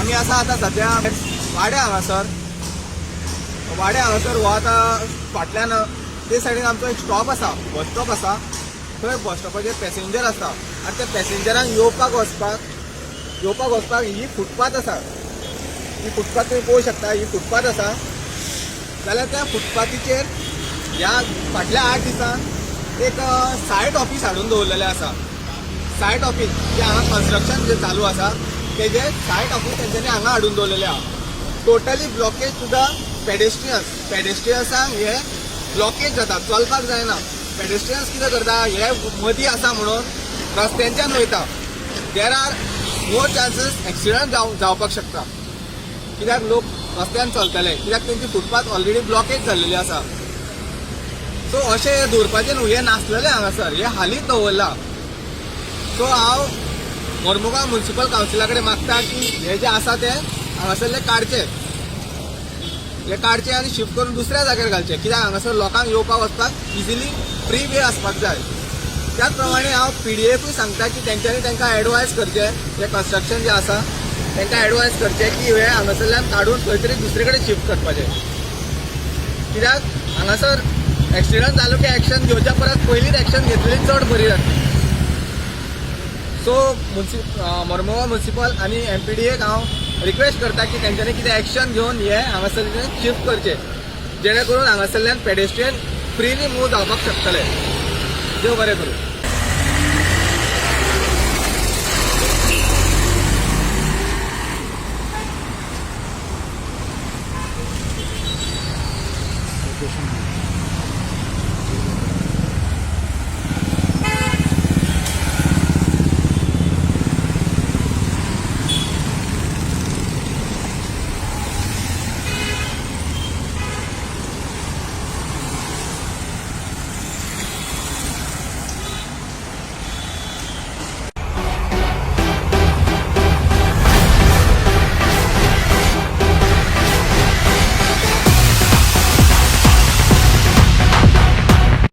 आमी आसा आतां सद्या वाड्या हांगासर. वाड्या हांगासर हो आतां फाटल्यान ते सायडीन आमचो एक स्टॉप आसा, बस स्टॉप आसा. थंय बस स्टॉपाचेर पॅसेंजर आसता आनी त्या पॅसेंजरांक येवपाक वचपाक ही फुटपाथ आसा. ही फुटपाथ तुमी पळोवंक शकता. ही फुटपाथ आसा जाल्यार त्या फुटपाथीचेर ह्या फाटल्या 8 दिसांत एक सायट ऑफीस हाडून दवरलेलें आसा. सायट ऑफीस जे हांगा कन्स्ट्रक्शन जे चालू आसा, तेजे सायट ऑफीस तेंच्यांनी हांगा हाडून दवरलेलें आहा. Totally blockage to the pedestrians. पेडेस्ट्रियन्सांक हे ब्लॉकेज जाता, चलपाक जायना. पेडेस्ट्रियन्स कितें करता, हे मदीं आसा म्हणून रस्त्यांच्यान वयता. There are more chances accident जावपाक शकता, कित्याक लोक रस्त्यान चलतले, कित्याक तेंची फुटपाथ ऑलरेडी ब्लॉकेज जाल्लेली आसा. सो अशें हें दवरपाचें न्हू. हें नासलेलें हांगासर, हें हालींच दवरलां. सो हांव मोर्मुगांव म्युन्सिपल कावन्सिला कडेन मागता की हे जे आसा ते हांगासरले काडचे, हे काडचे आनी शिफ्ट करून दुसऱ्या जाग्यार घालचे, कित्याक हांगासर लोकांक येवपाक वचपाक इजिली फ्री वे आसपाक जाय. त्याच प्रमाणे हांव पीडीएकूय सांगता की तेंच्यांनी तांकां एडवायज करचें, हे कन्स्ट्रक्शन जे आसा तांकां एडवायज करचें की हे हांगासरल्यान काडून खंय तरी दुसरे कडेन शिफ्ट करपाचें, कित्याक हांगासर एक्सिडंट जालो की एक्शन घेवच्या परस पयलींच एक्शन घेतलेली चड बरी जातली. सो मोर्मुगांव म्युन्सिपल आनी एमपीडीएक हांव रिक्वेस्ट करता की तेंच्यांनी कितें एक्शन घेवन हे हांगासरल्यान शिफ्ट करचे, जेणे करून हांगासरल्यान पेडेस्ट्रियन फ्रीली मूव जावपाक शकतले. देव बरें करूं.